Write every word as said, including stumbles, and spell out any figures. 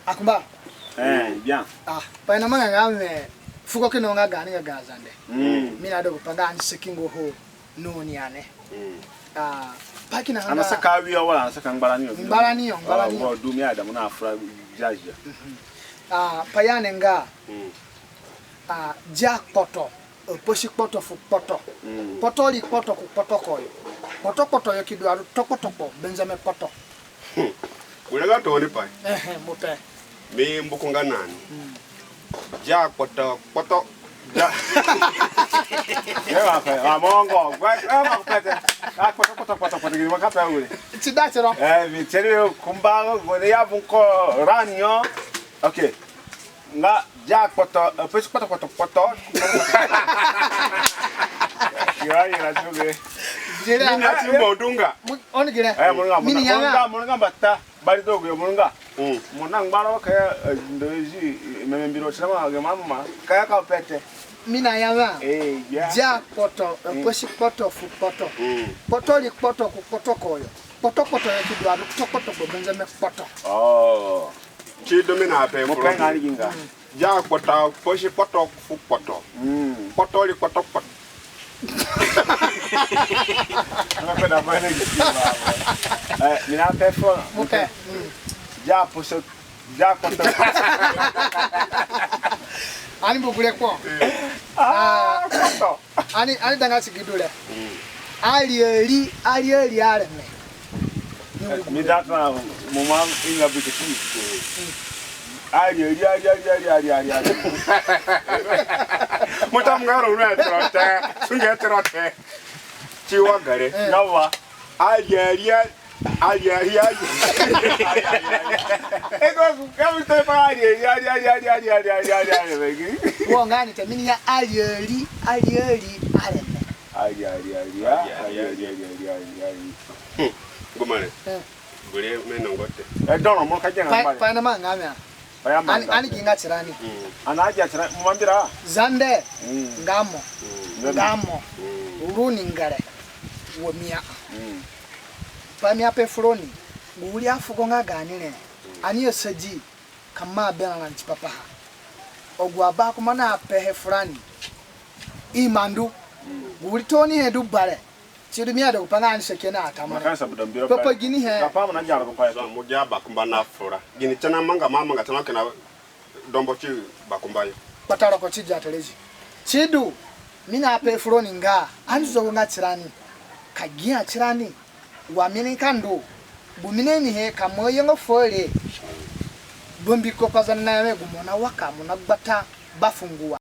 Akumba. Eh, ya. Ah, pai namanga nga mi fuko kina nga gaani nga ga Zande. Mm. Mi naida gupai nga ani saki nga ho no ni ane. Mm. Ah, pai kina nga. Ana saka awia wala ana saka ngbarani yo. Ngbarani yo, ngbarani yo. Ah, du mi aida mo na fura jaja. Ah, pai ya ni nga. Mm. Ah, dia kpoto. Aposi kpoto fu kpoto. Mm. Kpoto ri kpoto ku kpotoko yo. Kpotokpoto yo ki du adu tokpotokpo benzeme kpoto. Hmm. Gure nga tooni pai. Ehe, mo pe. Mi mbuku nga nani. Mm. Ja kpoto kpoto. Ja. Ye wa pe, wa mongo. Gwa, gwa, wa pe. Ah, kpoto kpoto kpoto kpoto, gini wa ka pe ure. Ti da ti ro. Eh, mi tiri kumba, gure ya bunko ranyo. Okay. Nga ja kpoto, eh, pesi kpoto kpoto kpoto. Ira ira tuge. Jere. Ni na ti mo dunga. Oni gere. Eh, mo nga, mo nga, mo nga mbata. Bari dogo yo mo nga. Mm. Mo na ngbaro ka ya, eh, ndo ezi, eh, meme mbiro sema ge mama. Ka ya ka pete. Mi na ya wa. Eh, ya. Ja kpoto, eh, pesi kpoto fu kpoto. Mm. Kpoto ri kpoto ku kpotoko yo. Kpoto kpoto yo ki du adu kpoto kpoto gbo benzeme kpoto. Oh. Ti du mi na pe. Mo pe nga ni ginga. Ja kpoto, posi kpoto, fu kpoto. Mm. Kpoto ri kpoto kpoto. Mo pe da ba ni gi ba. Eh, mi na pe fo. Mo pe. Mm. Ja posi, ja kpoto. Ani bu gure ko. Ah, kpoto. Ani, ani danga si gi du re. Mm. Ari ari, ari ari areme. Mi da tona mo ma inga bi ti. Ari ari, ari ari, ari ari, ari ari. Mo ta mo nga ro na trote. Sunge trote. Ti wa gare. Eh. Nga wa. Ari ari, ari. Ari ari, ari. Ego ku ka mi te pa ari ari, ari ari, ari ari, ari ari, ari ari, ari ari. Wo nga ni te mi ni ya ari ari, ari ari, areme. Ari ari, ari ari, ari ari, ari ari, ari ari. Hmm. Gumare. Eh. Gure me no ngote. E dono mo ka jenga. Pai, pai na manga mi a. Ani, ani gi nga tirani. Mm. Ana agia tirani, mo mambira. Zande. Mm. Nga mo. Mm. Nga mo. Mm. Roni ngere. Wo mi a. Mm. Pai mi ape fu roni. Gu wiri afugo nga gaani re. Mm. Ani asadi. Ka mo aberã rani tipa paha. Agu aba kumba na pehe fu rani. I mandu. Mm. Gu wiri tooni he du bare. Sidu mi aida gupai nga ani saki na atamare. Papa gini he. Papa mo na jaro gupai. Sa mo ja bakumba na fura. Gini tena manga ma manga tena kina dombo ti bakumba yo. Kpataro ko ti ja terezi. Sidu mi na pe fu roni nga ani zogo nga tirani. Ka gia tirani. Wa mi ni ka ndu. Bu mi ni he ka mo ye nga fore. Bambiko Pazande na ya we gu mo na waka mo na gbata bafunguwa.